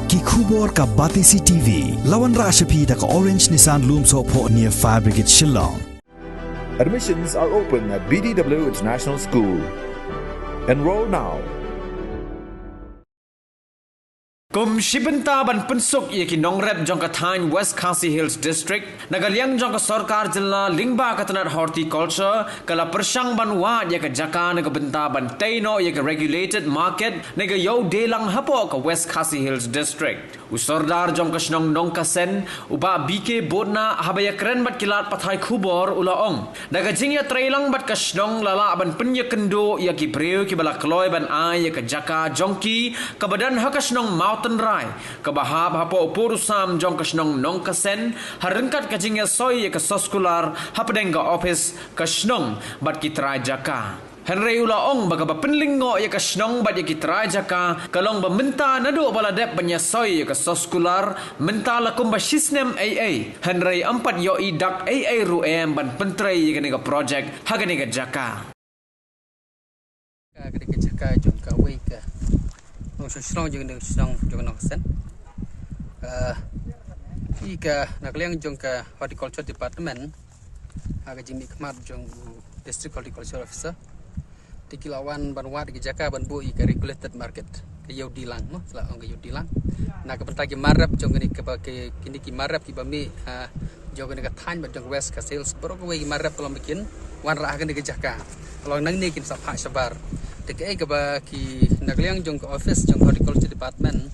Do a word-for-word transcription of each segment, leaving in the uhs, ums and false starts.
Ki khubor ka Batesi T V. La wanrah sha phi da ka Orange Nissan Lumsohphoh near Fire Brigade Shillong. Admissions are open at B D W International School. Enroll now. Kum shi bynta ban pynsuk ïa ki nongrep jong ka thaiñ West Khasi Hills District, na ka liang jong ka sorkar jylla lyngba ka tnat horticulture, ka la pyrshang ban wad ïa ka jaka na ka bynta ban tei noh ïa ka regulated market na ka Ïewdeilang hapoh ka West Khasi Hills District. U Sordar jong ka shnong Nongkasen, u Bah B K Botna, haba ïakren bad ki lad pathai khubor u la ong, da ka jingïatreilang bad ka shnong la lah ban pynïakynduh ïa ki briew kiba la kloi ban ai ïa ka jaka jong ki kaba don ha ka shnong Mawtynrai, kaba hap hapoh u pud u sam jong ka shnong Nongkasen, ha ryngkat ka jingïasoi ïa ka soskular hapdeng ka ophis ka shnong bad ki trai jaka. Hynrei u la ong ba kaba pynlyngngoh ïa ka shnong bad ïa ki trai jaka ka long ba mynta naduh ba la dep ban ïasoi ïa ka soskular, mynta la kumba shisnem eiei, hynrei ym pat ïohi dak eiei ruh em ban pyntrei ïa kane ka projek ha kane ka jaka. Ka dei ka jaka jong kawei ka nongshong shnong jong ka shnong jong Nongkasen. Ka i ka na ka liang jong ka Horticulture Department, ha ka jingmihkhmat jong u District Horticulture Officer, te ki la wan ban wad ka jaka ban buh ïa ka regulated market, ka Ïewdeilang, no, la ong ka Ïewdeilang. Na ka bynta ki mar rep jong kine kaba ki, kine ki mar rep kiba mih, ah, jong kane ka thaiñ bad jong ka West Khasi Hills, baroh kawei ki mar rep ka long ba kin wanrah ha kane ka jaka. Ka long nangne kin sa phah shabar. Te kaei kaba ki na ka liang jong ka office jong ka Horticulture Department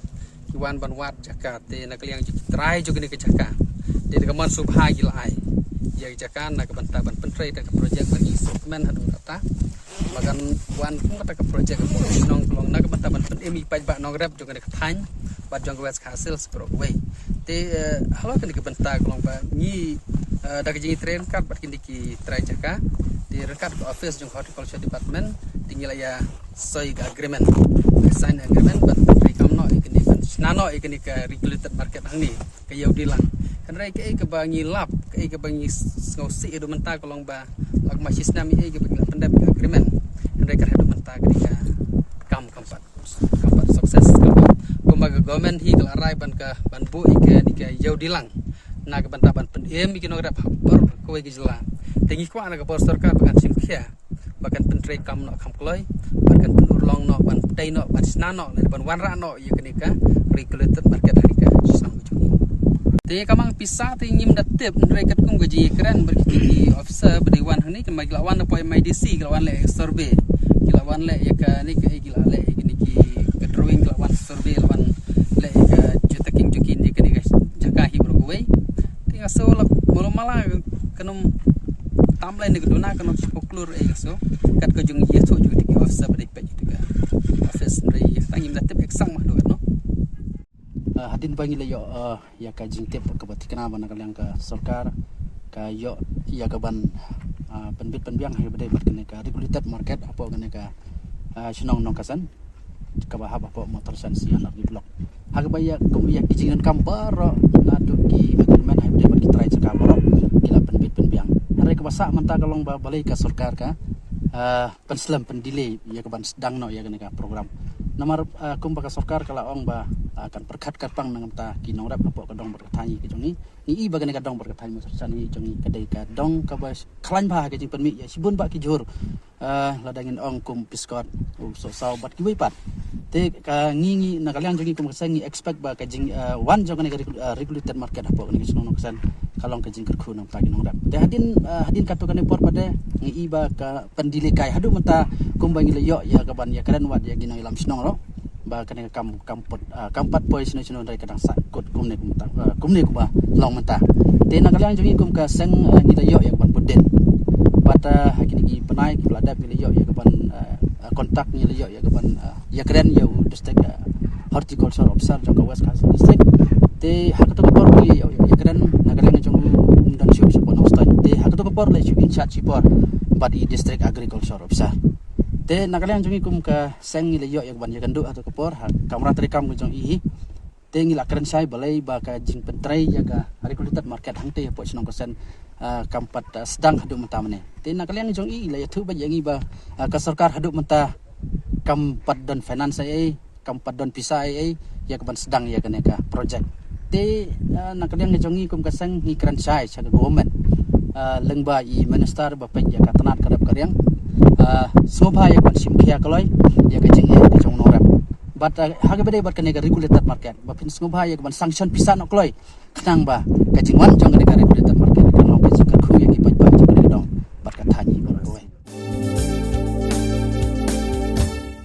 ki wan ban wad jaka, te na ka liang jong ki trai jong kane ka jaka, te na ka mon sngewbha ki la ai ïa ka jaka na ka bynta ban pyntrei da ka projek ba ngi sngewkmen haduh katta. Ba kan wan kum kata ka projek ka shnong ka long na ka bynta ban pynim ïa ki paidbah nongrep jong kane ka thaiñ bad jong ka West Khasi Hills baroh kawei. Te, eh, halor kane ka bynta ka long ba ngi, eh, da ka jingïatreilang ryngkat bad kine ki trai jaka, te ryngkat ka office jong ka Horticulture Department, te ngi la ïa soi ka agreement, sign agreement ban pyntrei kam noh ïa kane, ban shna noh ïa kane ka regulated market hangne, ka Ïewdeilang. Hynrei kaei kaba ngi lap, kaei kaba ngi sngewsih haduh mynta ka long ba la kumba shisnem eiei kaba ngi la pyndep ka agreement, hynrei kat haduh mynta kane ka kam kam pat, kam pat success, kam pat. Kumba ka government hi ka la rai ban ka, ban buh ïa kane ka Ïewdeilang na ka bynta ban pynim ïa ki nongrep ha baroh kawei ka jylla. Te ngi kwah na ka bor sorkar ba kan shim khia, ba kan pyntrei kam noh kham kloi, ba kan pynurlong noh, ban tei noh, ban shna noh, lane ban wanrah noh ïa kane ka regulated market ha kane ka shnong ka jong ngi. Te ka mang pisa te ngim da tip, hynrei katkum ka jingïakren bad ki, ki officer ba dei wan hangne, ki la wan hapoh M I D C, ki la wan leh survey, ki la wan leh ïa kane ka, ki la leh ïa kane ki, ka drawing, ki la wan survey, la wan leh ïa ka geotagging jong kine, kane ka jaka hi baroh kawei. Te nga sngew la mala mala ka num tam lei ne ka duna ka num shiphew klur ei ka sngew. Kat ka jong ïathuh jong ki officer ba dei peit ïa ka office, hynrei tang ngim da tip ek sang ma haduh katno. Ah, hadien ba ngi la ïoh, ah, ïa ka jingtip kaba thikna ba na ka liang ka sorkar ka ïoh ïa ka ban, ah, pynbit pynbiang ha kaba dei bad kane ka regulated market hapoh kane ka, ah, shnong Nongkasen, kaba hap hapoh Motor Science and R D block. Ha kaba ïa kum ïa ki jingdonkam baroh naduh ki agreement ha kaba dei bad ki trai jaka baroh ki la pynbit pynbiang. Hynrei kaba sah mynta ka long ba balei ka sorkar ka, ah, pynslem pyndelay ïa ka ban sdang noh ïa kane ka program. Namar, ah, kumba ka sorkar ka la ong ba, ah, kan pyrkhat kyrpang na ka bynta ki nongrep hapoh ka dong bad ka thaiñ ka jong ngi. Ngi i ba kane ka dong bad ka thaiñ Motor Science ka jong ngi ka dei ka dong kaba khlaiñ bha ha ka jingpynmih ïa shibun bah ki jhur. Ah, lada ngin ong kum Peace Corps, u Sohsaw bad kiwei pat. Te ka ngi, ngi na ka liang jong ngi kum ka seng ngi expect ba ka jing, ah, wan jong kane ka regu-, ah, regulated market hapoh kane ka shnong Nongkasen ka long ka jingkyrkhu na ka bynta ki nongrep. Te hadien, ah, hadien katto katne por pat de ngi i ba ka pyndelay kai haduh mynta kumba ngi la ïoh ïa ka ban ïakren wat ïa ki nongïalam shnong ruh ba kane ka kam, kam pat, ah, kam pat poi shano shano, hynrei ka dang sah kut kumne kumta, ah, kumne kumba long mynta. Te na ka liang jong ngi kum ka seng, ah, ngi la ïoh ïa ka ban bud dien. Bad, ah, ha kine ki bnai kiba la dep ngi la ïoh ïa ka ban, ah, ah, contact, ngi la ïoh ïa ka ban, ah, ïakren ïa u District, ah, Horticulture Officer jong ka West Khasi District. Te ha kato ka por ngi ïoh ïakren, na ka liang jong u um don shuh shapoh Nongstoiñ. Te ha kato ka por la shu in charge shipor bad i District Agriculture Officer. Te na ka liang jong ngi kum ka seng ngi la ïoh ïa ka ban ïakynduh ha kato ka por ha kamra treikam ka jong i hi. Te ngi la kren shai balei ba ka jingpyntrei ïa ka regulated market hangtei hapoh shnong Nongkasen, ah, kam pat, ah, sdang haduh mynta mynne. Te na ka liang jong i la ïathuh beit ïa ngi ba, ah, ka sorkar haduh mynta kam pat don finance ei ei. kam pat don pisa ei ei ïa ka ban sdang ïa kane ka project. Te, ah, na ka liang jong ngi kum ka seng ngi kren shai sha ka government, ah, lyngba i minister ba peit ïa ka tnat ka rep ka riang, ah, sngewbha ïa ka ban shim khia kloi ïa ka jingeh ka jong u nongrep. Bad, ah, ha kaba ïadei bad kane ka regulated market ba phin sngewbha ïa ka ban sanction pisa noh kloi khnang ba ka jingwan jong kane ka regulated